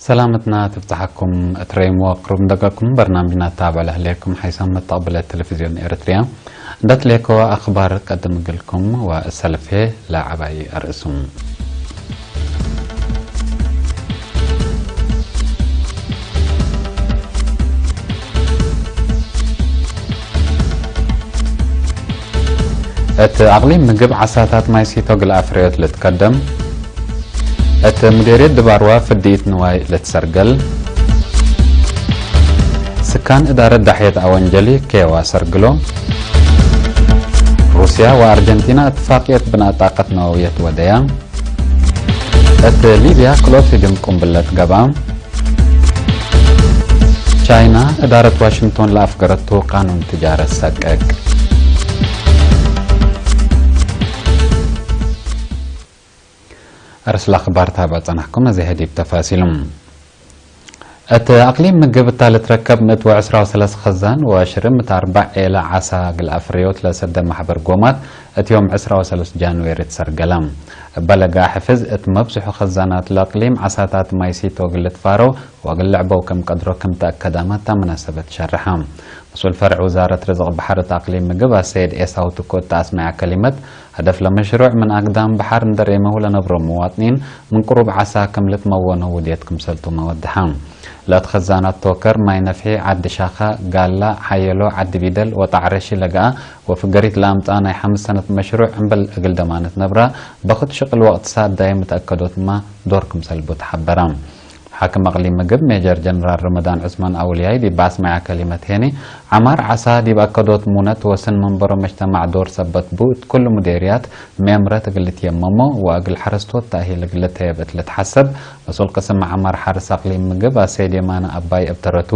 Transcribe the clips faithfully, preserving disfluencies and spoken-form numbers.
ሰላመትና ትብጽሐኩም። እት ረይም ወቅሩብ እንደገኩም በርናምጅና ታብዕ ለህሌኩም ሓይሳም መተቅብለ ቴሌቪዝዮን ኤረትርያ። እንደ ትሌኮ አኽባር ቀድም እግልኩም ወእሰልፌ ለዐባይ አርእሱም። እት አቅሊም ምግብ ዓሳታት ማይ ሲቶ እግል አፍረዮት ልትከደም። እት ሙዴርየት ድባርዋ ፍድኢት ንዋይ ልትሰርገል። ስካን እዳረት ዳሕየት አወንጀሊ ኬዋ ሰርግሎ። ሩስያ ወአርጀንቲና እትፋቅየት ብናእ ጣቀት ነወውየት ወደያ። እት ሊብያ ክልኦት ህጅም ቁምብለት ገብአ። ቻይና እዳረት ዋሽንግቶን ለአፍገረቱ ቃኑን ትጃረት ሰቅቅ። አርስ ለአኽባር ታብዕ ጸናሕኩም፣ አዜ ሀዲብ ተፋሲሉም። እት አቅሊም ምግብ እታ ልትረከብ ምእት ወዕስራ ወሰለስ ኸዛን ወሽርም እት አርበዕ ዔለ ዓሳ እግል አፍረዮት ለሰደ ማሕበር ጎማት እት ዮም ዕስራ ወሰሉስ ጃንዌሪ ትሰርገለ። እበ ለገአ ሕፍዝ እት መብዝሑ ኸዛናት ለአቅሊም ዓሳታት ማይ ሲቶ እግል ልትፋረው ወእግል ልዕበው ክም ቀድሮ ክም ተአከዳመ እታ መናሰበት ሸርሐ። መስኡል ፈርዕ ውዛረት ርዝቅ በሐር እት አቅሊም ምግብ አሰይድ ኤሳው ትኩ እት አስመዐ ከሊመት፣ ሀደፍ ለመሽሩዕ ምን አግዳም በሐር እንደ ሬመው ለነብሮ መዋጥኒን ምን ቅሩብ ዓሳ ክም ልትመወነው ውድየት ክምሰልቱመ ወደሐ። ለእት ኸዛናት ቶከር ማይ ነፍሒ፣ ዐዲ ሻኸ፣ ጋላ፣ ሐየሎ፣ ዐዲ ቢደል ወጣዕረሺ ለገአ ወፍገሪት ለአምጽአ ናይ ሐምስ ሰነት መሽሩዕ እምበል እግል ደማነት ነብራ በክቱ ሽቅል ወቅት ሳዳይ ምትአከዶትመ ዶር ክምሰልቡ ተሐበረ። ሓክም አቅሊም ምግብ ሜጀር ጀነራል ረመዳን ዑስማን አውልያይ ዲብ አስመዐ ከሊመት ሄኒ፣ ዐማር ዓሳ ዲብ አከዶት ሙነት ወስን መንበሮ መጅተማዕ ዶር ሰበት ቡ፣ እት ኩሉ ሙዴርያት ሜምረት እግል ልትየመሞ ወእግል ሐረስቶት ተእሂል እግል ልትሀየብ እት ልትሐሰብ፣ መስኡል ቅስም ዐማር ሐርስ አቅሊም ምግብ አሰይድ የማነ አባይ እብ ተረቱ፣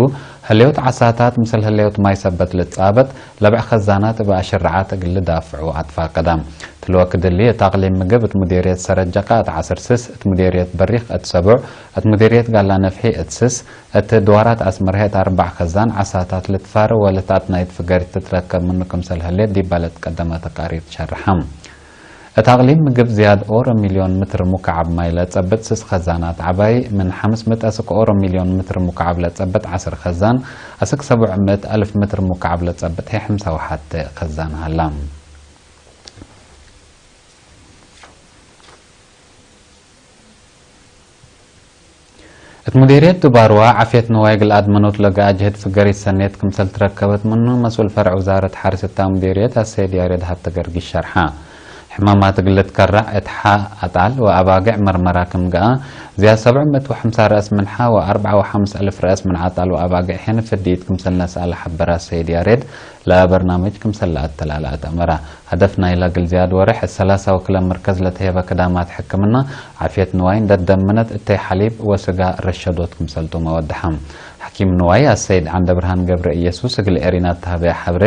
ህሌዮት ዓሳታት ምስል ህሌዮት ማይ ሰበት ልትጻበጥ፣ ለብዕ ኸዛናት እብ አሽርዓት እግል ልዳፍዑ አትፋቀደ። እት ልወክድ እሊ፣ እት አቅሊም ምግብ እት ሙዴርየት ሰረጀቃ እት ዐስር ስስ፣ እት ሙዴርየት በሪክ እት ሰቡዕ፣ እት ሙዴርየት ጋላ ነፍሒ እት ስስ፣ እት ድዋራት አስመርሀ እት አርበዕ ኸዛን ዓሳታት ልትፋረ ወለተአትናይት ፍገሪት ትትረከብ ምኑ ክምሰል ህሌት ዲባ ለትቀደመ ተቃሪር ትሸርሐ። እት አቅሊም ምግብ ዝያድ ኦሮ ሚልዮን ምትር ሙካዕብ ማይ ለጸብጥ ስስ ኸዛናት ዐባይ፣ ምን ሐምስ ምእት እስክ ኦሮ ሚልዮን ምትር ሙካዕብ ለጸብጥ ዐስር ኸዛን፣ እስክ ሰቡዕ ምእት አልፍ ምትር ሙካዕብ ለጸብጥ ህይ ሕምሳ ወሐቴ ኸዛን ሀላ። እት ሙዴርየት ዱባርዋ፣ ዓፍየት ንዋይ እግል አድመኖት ለገአ ጅህድ ፍገሪት ሰኔት ክምሰል ትረከበት ምኑ፣ መስኡል ፈርዕ ውዛረት ሐርስ እታ ሙዴርየት አሰይድ ያሬድ ሀብተ ገርጊስ ሸርሐ። ሕማማት እግል ልትከረዕ እት ሐ አጣል ወአባግዕ መርመራ ክም ገአ፣ ዝያድ ሰብዕ ምእት ወሐምሳ ረአስ ምን ሐ ወአርበዓ ወሐምስ አልፍ ረአስ ምን አጣል ወአባግዕ ሄን ፍድኢት ክምሰል ነስአ ለሐበረ አሰይድ ያሬድ፣ ለበርናምጅ ክምሰል ለአተላለ አትአመረ። ሀደፍ ናይለ እግል ዝያድ ወሬሕ እት ሰላሳ ወክለ መርከዝ ለተሄበ ክዳማት ሕክምና፣ ዓፍየት ንዋይ እንደ ደምነት እተይ ሐሊብ ወስጋ ረሸዶት ክምሰልቱመ ወደሐ። ሐኪም ንዋይ አሰይድ ዐንደብርሃን ገብረኢየሱስ እግል ኤሪና እተሀበየ ሐብሬ፣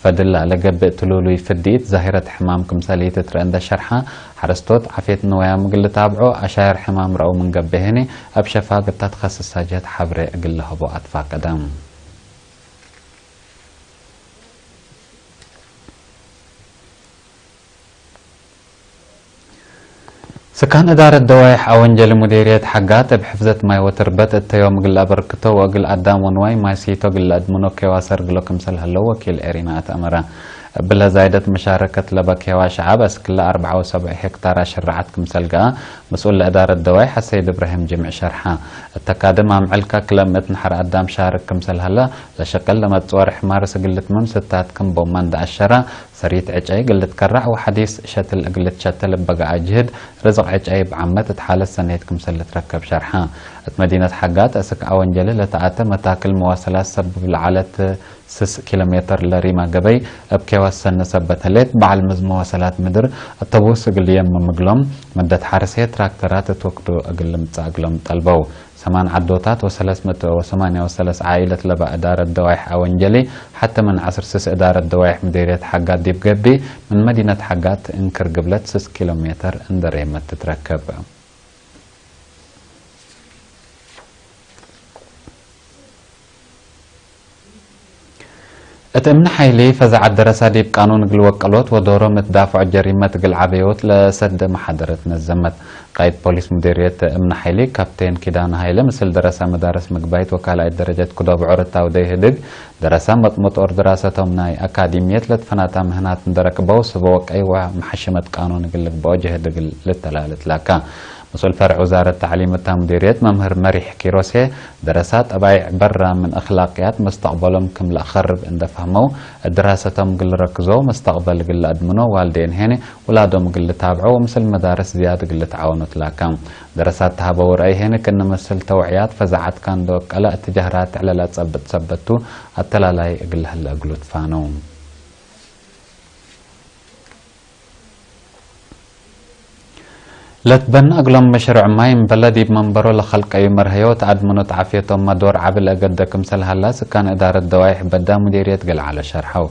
ፈድል ለገብእ ትሉሉይ ፍድኢት ዛሂረት ሕማም ክምሰል ኢትትረአ እንደ ሸርሐ፣ ሐረስቶት ዓፍየት ንዋያም እግል ልታብዖ አሻይር ሕማም ረአው ምን ገብእ ህኔ፣ እብ ሸፋግ እታ ትከስሳ ጀህት ሐብሬ እግል ለሀቦ አትፋቀደ። ስካን እዳረት ደዋይሕ አወንጀሊ ሙዴርየት ሐጋት፣ እብ ሕፍዘት ማይ ወትርበት እተ ዮም እግል ለአበርክቶ ወእግል አዳም ወንዋይ ማይ ሲቶ እግል ለአድምኖ ኬዋ ሰርግሎ ክምሰል ሀለው ወኪል ኤሪና አትአመረ። እብለ ዛይደት መሻረከት ለበ ኬዋ ሸዐብ አስክለ አርበዓ ወሰብዕ ሄክታር አሽረዓት ክምሰል ገአ፣ መስኡል ለእዳረት ደዋይሕ አሰይድ እብራሂም ጅምዕ ሸርሐ። እተ ካድም አምዕልከ ክለ ምእት ነሐር አዳም ሻርክ ክምሰል ሀለ፣ ለሸቅል ለመጽወር ሕማርስ እግል ልትምም ስታት ክም ቦመ እንደ አሸረ፣ ሰሪት ዕጨይ እግል ልትከረዕ ወሐዲስ ሸትል እግል ልትሸትል እበ ገአ ጅህድ፣ ርዝቅ ዕጨይ እብ ዓመት እት ሓለት ሰኔት ክምሰል ልትረከብ ሸርሐ። እት መዲነት ሐጋት እስክ አወንጀሊ ለተአተ መታክል መዋሰላት ሰብብ ለዐለት ስስ ኪሎ ሜተር ለሪማ ገበይ እብ ኬዋስ ሰኒ ሰበት ህሌት፣ በዐል ምዝ መዋሰላት ምድር አተቡስ እግል የምም እግሎም፣ መደት ሐርሴ ትራክተራት እት ወክዱ እግል ልምጸእ እግሎም ጠልበው። ሰማን ዐዶታት ወሰለስ ምእት ወሰማንያ ወሰለስ ዓኢለት ለበ እዳረት ደዋይሕ አወንጀሊ፣ ሐቲ ምን ዐስር ስስ እዳረት ደዋይሕ ምዴርየት ሐጋት ዲብ ገብእ፣ ምን መዲነት ሐጋት እንክር ግብለት ስስ ኪሎ ሜተር እንዴ ሬመት ትትረከብ። እት እምነ ሓይሊ ፈዛዐት ደረሳ ዲብ ቃኑን እግል ወቀሎት ወዶሮም እት ዳፍዖ ጀሪመት እግል ዐበዮት ለሰደ መሓደረት ነዘመት። ቃይድ ፖሊስ ሙዲርየት እምነ ሓይሊ ካፕቴን ኪዳነ ሃይለ ምስል ደረሳ መዳርስ ምግባይት ወካልኣይት ደረጀት ክዶብዖ ርታው ደይህድግ ደረሳ መጥሙጥ ኦር ድራሰቶም ናይ አካዲምየት ለትፈናታ ምህናት እንደ ረክበው ስበ ወቀይ ወመሐሽመት ቃኑን እግል ልግበኦ ጀህድ እግል ልተላለት ላካ። መስኡል ፈርዕ ውዛረት ተዕሊም እታ ሙዲርየት መምህር መሪሕ ኪሮሴ፣ ደረሳ ጠባይዕ በራ ምን አኽላቅያት መስተቅበሎም ክም ለአኸርብ እንደ ፈህመው፣ እት ድራሰቶም እግል ልረክዞ፣ መስተቅበል እግል ለአድምኖ፣ ዋልዴን ሄነ ውላዶም እግል ልታብዖ ወምስል መዳርስ ዝያድ እግል ልትዓወኖ ትላካ። ደረሳት ተሀበው ረአይ ሄነ ክእነ መስል ተውዕያት ፈዛዐት ካን እንደ ወቀለ እትጃህራት ዕለ ለአጸብጥ ሰበት ቱ፣ አተላላይ እግል ለህለ እግሉ ትፋነው። ለትበነ እግሎም መሸሩዕ ማይ እምበለ ዲብ መንበሮ ለከልቀዩ መርሀዮ ተአድምኖት ዓፍየቶምመ ዶር ዐቢ ለእገደ ክምሰል ሀላ ስካን እዳረት ደዋይሕ በዳ ሙዲርየት ገልዓለ ሸርሐው።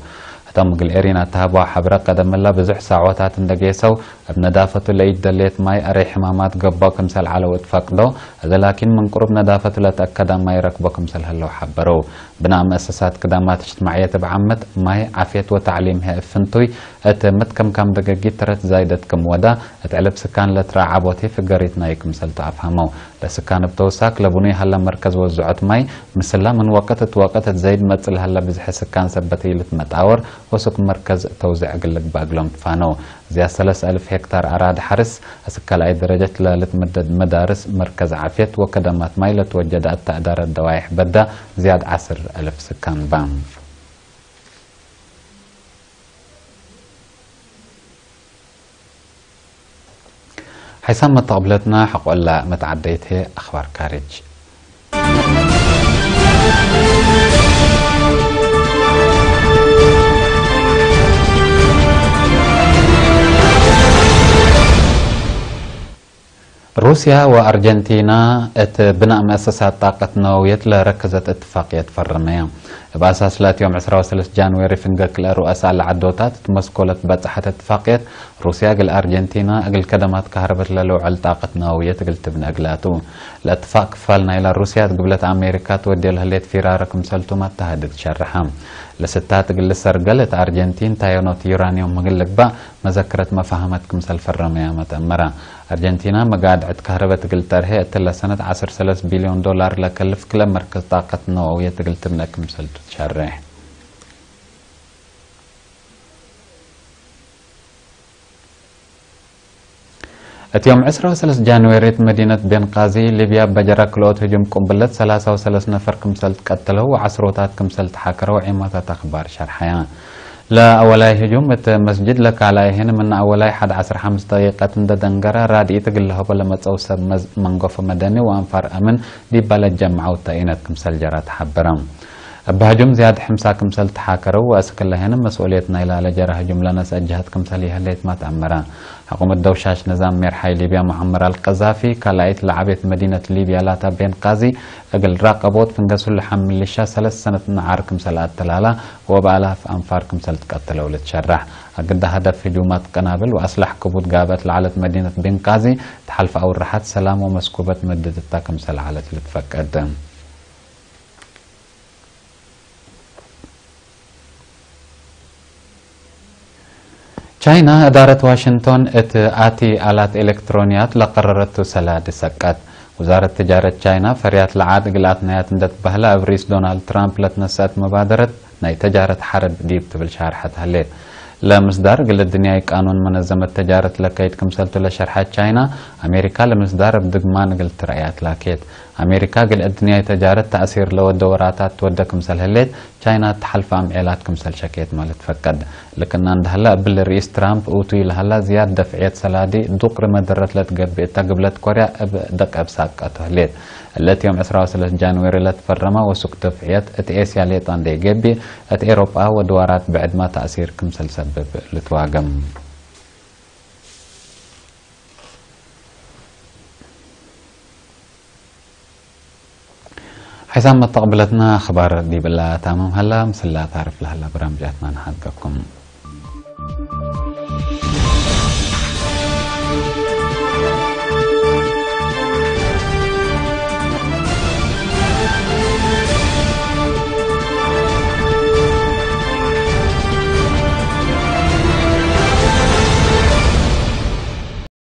ህቶም እግል ኤሪና ተሀበዋ ሐብረ ቀደም እላ ብዙሕ ሳዖታት እንደ ጌሰው እብ ነዳፈቱ ለኢደሌት ማይ አሬ ሕማማት ገብኦ ክምሰል ዐለው እት ፈቅዶ፣ እዘ ላኪን ምን ቅሩብ ነዳፈቱ ለተአከዳ ማይ ረክቦ ክምሰል ህለው ሐበረው። ብናእ መአሰሳት ክዳማት እጅትማዕየት እብ ዓመት፣ ማይ፣ ዓፍየት ወተዕሊም ህይ እብ ፍንቱይ እት መትከምካም ደገጊት ተረት ዛይደት ክም ወዳ፣ እት ዕልብ ስካን ለትረአ ዐቦቴ ፍገሪት ናይ ክምሰልቱ አፍሀመው። ለስካን እብ ተውሳክ ለብኑይ ሀለ መርከዝ ወዝዖት ማይ፣ ምስላ ምን ወቅት እት ወቅት እት ዘይድ መጽእ ለሀለ ብዝሐ ስካን ሰበት ኢልትመጣወር ወሱክ መርከዝ ተውዝዕ እግል ልግበእ እግሎም ትፋነው። ዝያድ ሰለስ አልፍ ሄክታር አራድ ሐርስ፣ አስክ ካልኣይ ደረጀት ለልትመደድ መዳርስ፣ መርከዝ ዓፍየት ወከደማት ማይ ለትወጀደ አታ እዳረት ደዋይሕ በዳ ዝያድ ዐስር አልፍ ስካን በ። ሐይሳም መተቅብለትና ሐቆላ መትዓደይት ህይ አኽባር ካርጅ። ሩስያ ወአርጀንቲና እት ብናእ መአሰሳት ጣቀት ነወውየት ለረከዘት እትፋቅየት ፈረመያ። እብ አሳስ ለአትዮም ዕስራ ወሰለስ ጃንዌሪ ፍንገ ክልኤ ሩአሳእ ለዐዶታት እት መስኮ ለትበጽሐት እትፋቅየት፣ ሩስያ እግል አርጀንቲና እግል ከደማት ከሀረበት ለልውዕል ጣቀት ነወውየት እግል ትብነ እግላቱ። ለእትፋቅ ክፋል ናይላ ሩስያ እት ግብለት አሜሪካ ትወዴ ለህሌት ፊራረ ክምሰልቱ መተሃድግ ሸርሐ። ለስታት እግል ልሰርገል እት አርጀንቲን ታዮኖት ዩራኒዮም እግል ልግባእ መዘክረት መፋህመት ክምሰል ፈረመያመ ተአመረ። አርጀንቲና መጋድዕት ከህረበት እግል ተርሄ እትለ ሰነት ዐስር ሰለስ ቢልዮን ዶላር ለከልፍ ክለ መርከዝ ጣቀት ነወውየት እግል ትብነ ክምሰልቱ ትሸሬሕ። እት ዮም ዕስራ ወሰለስ ጃንዌሪ እት መዲነት ቤንቃዚ ሊብያ በጀረ ክልኦት ህጁም ቅንብለት ሰላሳ ወሰለስ ነፈር ክምሰል ትቀተለው ወዐስሮታት ክምሰል ተሓከረው ዒማታት አኽባር ሸርሐያ። ለአወላይ ህጁም እት መስጅድ ለካልኣይህን ምን አወላይ ሐድ ዐስር ሐምስ ደቂቀት እንደ ደንገረ ራድኢት እግል ለሀቦ ለመጸው ሰብ መዝ-፣ መንገፎ መደኒ ወአንፋር አምን ዲባ ለጀመዐው ተእይነት ክምሰል ጀራ ተሐበረ። እብ ህጁም ዝያድ ሕምሳ ክምሰል ተሓከረው ወአስክ ለህን መስኡልየት ናይላ ለጀረ ህጁም ለነስአ ጀሀት ክምሰል ይህሌትመ ተአመረ። ሕቁመት ደውሻሽ ንዛም ሜርሓይ ሊብያ ሙዓመር አልቀዛፊ፣ ካልኣይት ለዐቤት መዲነት ሊብያ ላታ ቤንቃዚ፣ እግል ራቀቦት ፍንገሱ ለሐም ሚሊሻ ሰለስ ሰነት ነዓር ክምሰል አተላላ ወእብ አላፍ አንፋር ክምሰል ትቀተለው ልትሸራሕ። አግዳ ሀደፍ ህጁማት ቀናብል ወአስላሕ ክቡድ ጋብአት ለዐለት መዲነት ቤንቃዚ፣ ተሐልፈ አውርሐት ሰላም ወመስኩበት መደደታ ክምሰል ዐለት ልትፈቀድ። ቻይና፣ እዳረት ዋሽንቶን እት አቲ አላት ኤሌክትሮንያት ለቀረረቱ ሰላዲ ሰቀት። ውዛረት ትጃረት ቻይና፣ ፈርያት ለዓድ እግል አትናያት እንደ ትበህለ፣ እብ ርኢስ ዶናልድ ትራምፕ ለትነሰአት መባደረት ናይ ተጃረት ሐርብ ዲብ ትብል ሻርሐት ህሌት። ለምስዳር እግል እድንያይ ቃኑን መነዘመት ተጃረት ለከይድ ክምሰልቱ ለሸርሐት ቻይና፣ አሜሪካ ለምስዳር እብ ድግማን እግል ትረአያት ላኬት። አሜሪካ እግል እድንያይ ተጃረት ተእሲር ለወደ ወራታት ትወደ ክምሰል ህሌት፣ ቻይና ተሐልፈ አምዔላት ክምሰል ሸኬትመ ልትፈቀድ። ልክና እንደ ሀላ፣ እብል ርኢስ ትራምፕ ኡቱይ ለሀላ ዝያድ ደፍዕየት ሰላዲ ዱቅሪ መደረት ለትገብእ እተ ግብለት ኮርያ እብ ደቀብ ሳቀቱ ህሌት። እለ እት ዮም ዕስራ ወሰለስ ጃንዌሪ ለትፈረመ ወሱክ ደፍዕየት እት ኤስያ ሌጣ እንዴ ገብእ፣ እት ኤሮጳ ወድዋራት ብዕድመ ተእሲር ክምሰል ሰብብ ልትዋገም። ሐይሳም መተቅብለትና አኽባር ዲብላ ታምም ሀላ፣ ምስላ ታርፍ ለሀላ በራምጃትና ነሓድገኩም።